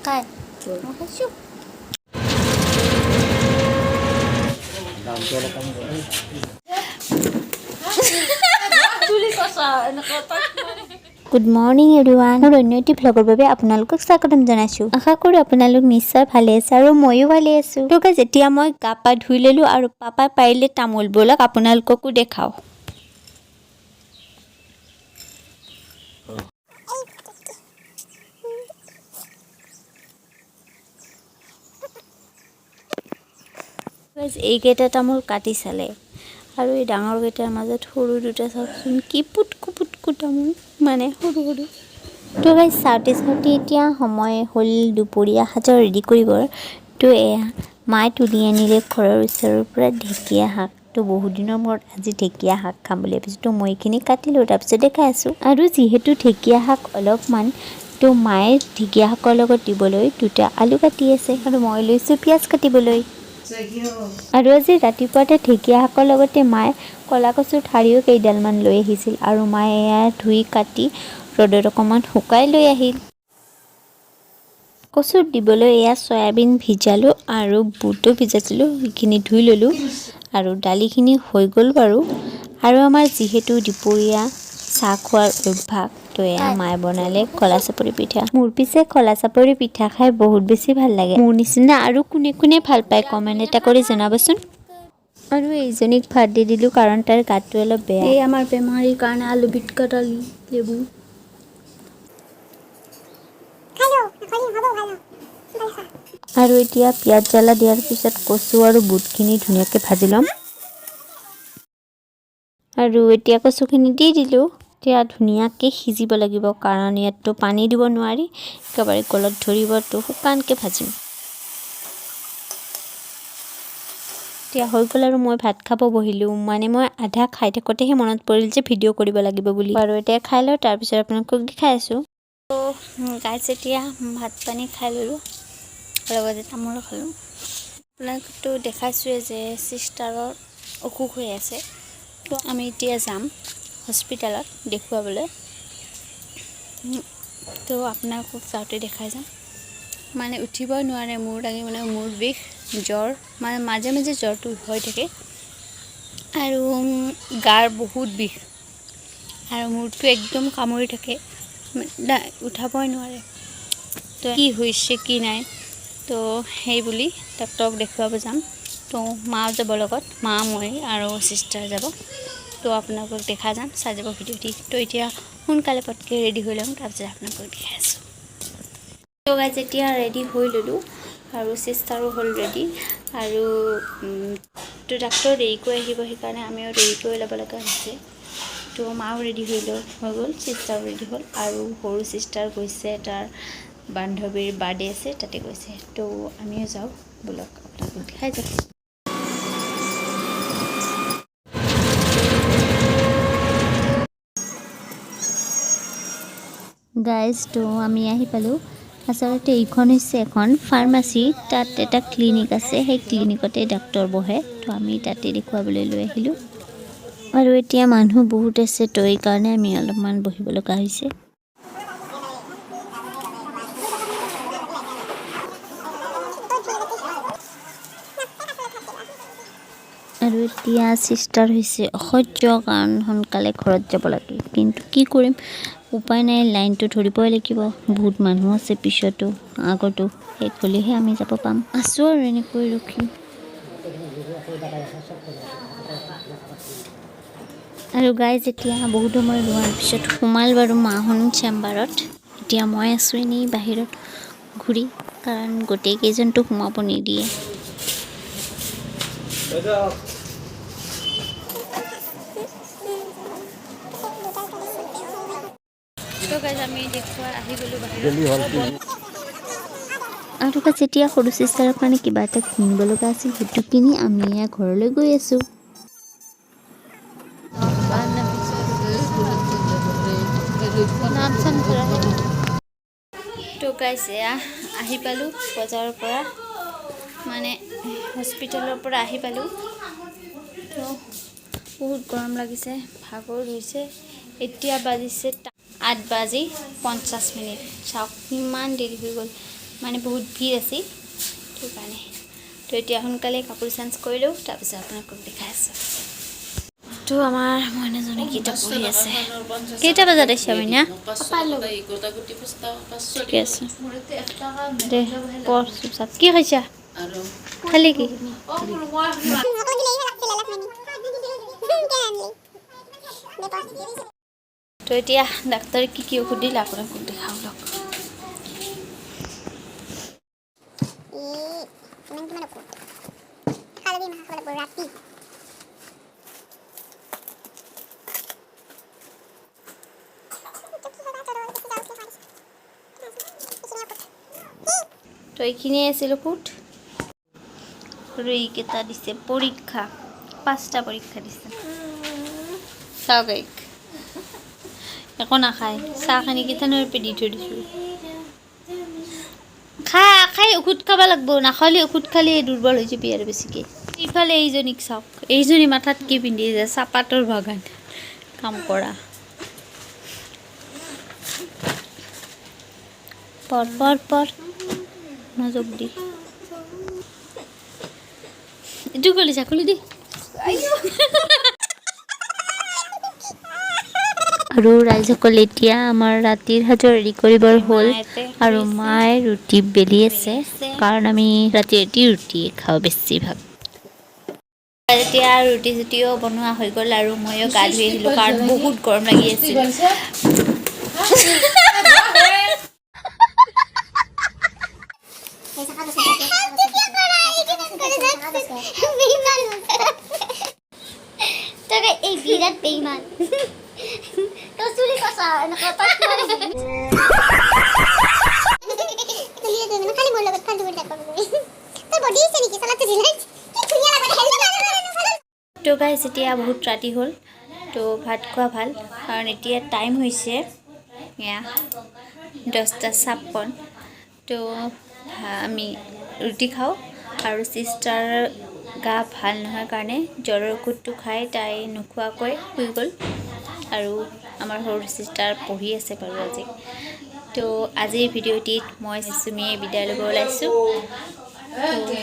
খাই মই খাইছোঁ। দামটো অলপ কম কৰে। গুড মৰ্ণিং এভৰিৱান, মোৰ অন্য এটি ভ্লগৰ বাবে আপোনালোকক স্বাগতম জনাইছোঁ। আশা কৰোঁ আপোনালোক নিশ্চয় ভালে আছে আৰু ময়ো ভালে আছোঁ। তো গাইজ, এতিয়া মই গা পা ধুই ল'লোঁ আৰু পাপাই পাৰিলে তামোল। ব'লক, আপোনালোককো দেখাওঁ। গাইজ, এইকেইটা তামোল কাটি চালে আৰু এই ডাঙৰকেইটাৰ মাজত সৰু দুটা চাওকচোন, কি পুটকু পুটকু তামোল, মানে সৰু সৰু। তো গাইজ, চাওঁতে চাওঁতে এতিয়া সময় হ'ল দুপৰীয়া সাজৰ ৰেডি কৰিবৰ। তো এয়া মায়ে তুলি আনিলে ঘৰৰ ওচৰৰ পৰা ঢেকীয়া শাক। তো বহুত দিনৰ মূৰত আজি ঢেকীয়া শাক খাম বুলি ভাবিছোঁ। তো মই এইখিনি কাটিলোঁ, তাৰপিছত দেখাই আছোঁ। আৰু যিহেতু ঢেকীয়া শাক অলপমান, তো মায়ে ঢেকীয়া শাকৰ লগত দিবলৈ দুটা আলু কাটি আছে আৰু মই লৈছোঁ পিঁয়াজ কাটিবলৈ। আৰু আজি ৰাতিপুৱাতে ঢেকীয়া শাকৰ লগতে মায়ে ক'লা কচুৰ ঠাৰিও কেইডালমান লৈ আহিছিল আৰু মায়ে এয়া ধুই কাটি ৰ'দত অকণমান শুকাই লৈ আহিল। কচুত দিবলৈ এয়া চয়াবিন ভিজালোঁ আৰু বুটো ভিজাইছিলোঁ, সেইখিনি ধুই ল'লোঁ আৰু দালিখিনি হৈ গ'ল বাৰু। আৰু আমাৰ যিহেতু দুপৰীয়া চাহ খোৱাৰ অভ্যাস, তো এয়া মায়ে বনালে খোলা চাপৰি পিঠা। মোৰ পিছে খোলা চাপৰি পিঠা খাই বহুত বেছি ভাল লাগে। মোৰ নিচিনা আৰু কোনে কোনে ভাল পায়, কমেণ্ট এটা কৰি জনাবচোন। আৰু এইজনীক ভাত দি দিলোঁ, কাৰণ তাৰ গাটো অলপ বেয়া। এই আমাৰ বেমাৰীৰ কাৰণে আলু বিটকা, দালি, লেবু। আৰু এতিয়া পিঁয়াজ জ্বালা দিয়াৰ পিছত কচু আৰু বুটখিনি ধুনীয়াকৈ ভাজি ল'ম। আৰু এতিয়া কচুখিনি দি দিলোঁ। এতিয়া ধুনীয়াকৈ সিজিব লাগিব, কাৰণ ইয়াততো পানী দিব নোৱাৰি, একেবাৰে গলত ধৰিব। তো শুকানকৈ ভাজিম। এতিয়া হৈ গ'ল আৰু মই ভাত খাব বহিলোঁ। মানে মই আধা খাই থাকোঁতেহে মনত পৰিল যে ভিডিঅ' কৰিব লাগিব বুলি। বাৰু, এতিয়া খাই লওঁ, তাৰপিছত আপোনালোকক দেখাই আছোঁ। তো গাইজ, এতিয়া ভাত পানী খাই ল'লোঁ, লগতে তামোলো খালোঁ। আপোনালোকতো দেখাইছোঁৱে যে ছিষ্টাৰৰ অসুখ হৈ আছে। তো আমি এতিয়া যাম হস্পিটেলত দেখুৱাবলৈ। তো আপোনালোকক যাওঁতে দেখাই যাম। মানে উঠিবই নোৱাৰে, মূৰ দাঙি, মানে মূৰ বিষ, জ্বৰ, মানে মাজে মাজে জ্বৰটো হৈ থাকে আৰু গাৰ বহুত বিষ আৰু মূৰটো একদম কামুৰি থাকে, উঠাবই নোৱাৰে। তো কি হৈছে কি নাই, তো সেই বুলি ডাক্তৰক দেখুৱাব যাম। তো মাও যাব লগত, মা, মই আৰু ছিষ্টাৰ যাব। তো আপোনালোকক দেখা যাম, চাই যাব ভিডিঅ'টি। তো এতিয়া সোনকালে পটকৈ ৰেডি হৈ ল'ম, তাৰপিছত আপোনালোকক দেখাই আছোঁ। তো গাইজ, এতিয়া ৰেডি হৈ ল'লোঁ আৰু ছিষ্টাৰো হ'ল ৰেডি। আৰু তো ডাক্তৰ দেৰিকৈ আহিব, সেইকাৰণে আমিও দেৰিকৈ ওলাব লগা হৈছে। তো মাও ৰেডি হৈ গ'ল, ছিষ্টাৰো ৰেডি হ'ল আৰু সৰু ছিষ্টাৰ গৈছে, তাৰ বান্ধৱীৰ বাৰ্থডে আছে, তাতে গৈছে। তো আমিও যাওঁ ব'লক, আপোনালোকক দেখাই যাওঁ। গাইজ, তো আমি আহি পালোঁ। আচলতে এইখন হৈছে এখন ফাৰ্মাচী, তাত এটা ক্লিনিক আছে, সেই ক্লিনিকতে ডাক্তৰ বহে। তো আমি তাতে দেখুৱাবলৈ লৈ আহিলোঁ। আৰু এতিয়া মানুহ বহুত আছে, তো এইকাৰণে আমি অলপমান বহিব লগা হৈছে। আৰু এতিয়া ছিষ্টাৰ হৈছে অসহ্য, কাৰণ সোনকালে ঘৰত যাব লাগে। কিন্তু কি কৰিম, উপায় নাই, লাইনটো ধৰিবই লাগিব। বহুত মানুহ আছে পিছতো আগতো, শেষ হ'লেহে আমি যাব পাম। আছোঁ আৰু এনেকৈ ৰখি। আৰু গাইজ, এতিয়া বহুত সময় ৰোৱাৰ পিছত সোমাল বাৰু মাহঁত চেম্বাৰত। এতিয়া মই আছোঁ এনেই বাহিৰত ঘূৰি, কাৰণ গোটেইকেইজনতো সোমাব নিদিয়ে। তো গাইজ, আমি দেখুৱাই আহি গ'লোঁ বাহিৰত। গেলি হ'ল কি? আৰু যেতিয়া সৰু চিষ্টাৰৰ কাৰণে কিবা এটা কিনিব লগা আছিল, সেইটো কিনি আমি এয়া ঘৰলৈ গৈ আছোঁ। নাম চাম ধৰা। তো গাইজ, এয়া আহি পালোঁ বজাৰৰ পৰা, মানে হস্পিটেলৰ পৰা আহি পালোঁ। তো বহুত গৰম লাগিছে, ভাগৰ ধৰিছে। এতিয়া বাজিছে 8 বাজি 50 মিনিট। চাওক, কিমান দেৰি হৈ গ'ল। মানে বহুত ভিৰ আছিল, সেইটো কাৰণে। তো এতিয়া সোনকালে কাপোৰ চেঞ্জ কৰিলোঁ, তাৰপিছত আপোনালোকক দেখাই আছোঁ। তো আমাৰ মইনাজনী কিতাপ পঢ়ি আছে। কেইটা বজাত আহিছা মইনা? ঠিকে আছে দে, পঢ় চুপচাপ। কি খাইছা? খালি কি? তো এতিয়া ডাক্তৰে কি কি ঔষধ দিলে আপোনালোকক দেখাওঁ লওক। তো এইখিনিয়ে আছিল ঔষধ। আৰু এইকেইটা দিছে পৰীক্ষা, 5টা পৰীক্ষা দিছে। চাওক, এইক একো নাখায়। চাহখিনি কিথানৰ দি থৈ দিছোঁ। খা, খাই ঔষধ খাব লাগব। নাখালে, ঔষধ খালে দুৰ্বল হৈ যাবি আৰু বেছিকৈ। ইফালে এইজনীক চাওক, এইজনী মাথাত কি পিন্ধি আছে? চাহপাতৰ বাগান কাম কৰা। পৰ পৰ পৰ, মনোযোগ দি। এইটো খুলিছা, খুলি দি। আৰু ৰাইজসকল, এতিয়া আমাৰ ৰাতিৰ সাজৰ ৰেডি কৰিবৰ হ'ল আৰু মায়ে ৰুটি বেলি আছে, কাৰণ আমি ৰাতি ৰাতি ৰুটিয়ে খাওঁ বেছিভাগ। এতিয়া ৰুটি চুটিও বনোৱা হৈ গ'ল আৰু ময়ো গা ধুই আহিলোঁ, কাৰণ বহুত গৰম লাগি আছিল। এই বিৰাট বেইমান, তই চুলি কচা এনেকুৱা। খালি মোৰ লগত ফাল্টু কৰি থাক। তোৰ বডি আছে নেকি? চালাটো জিলাই কি ধুনীয়া লাগে। তো গাইজ, এতিয়া বহুত ৰাতি হ'ল, তো ভাত খোৱা ভাল, কাৰণ এতিয়া টাইম হৈছে এয়া 10টা 56। তো আমি ৰুটি খাওঁ। আৰু চিষ্টাৰ গা ভাল নহয় কাৰণে জ্বৰৰ ঔষধটো খাই তাই নোখোৱাকৈ শুই গ'ল। আৰু আমাৰ সৰু চিষ্টাৰ পঢ়ি আছে বাৰু আজি। তো আজিৰ ভিডিঅ'টিত মই চুমিয়ে বিদায় ল'ব ওলাইছোঁ। তো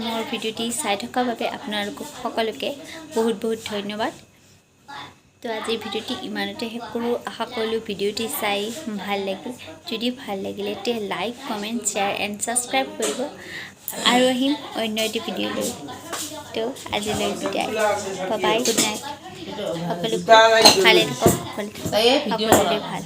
মোৰ ভিডিঅ'টি চাই থকাৰ বাবে আপোনালোকক সকলোকে বহুত বহুত ধন্যবাদ। তো আজিৰ ভিডিঅ'টি ইমানতে শেষ কৰোঁ। আশা কৰিলোঁ ভিডিঅ'টি চাই ভাল লাগিল। যদি ভাল লাগিলে তেতিয়া like, comment, share and subscribe কৰিব। আৰু আহিম অন্য এটি ভিডিঅ' লৈ। তো আজিলৈ বিদায়, বাই, গুড নাইট। সকলো ভালে থাকক, সকলো থাকক, সকলোৰে ভাল।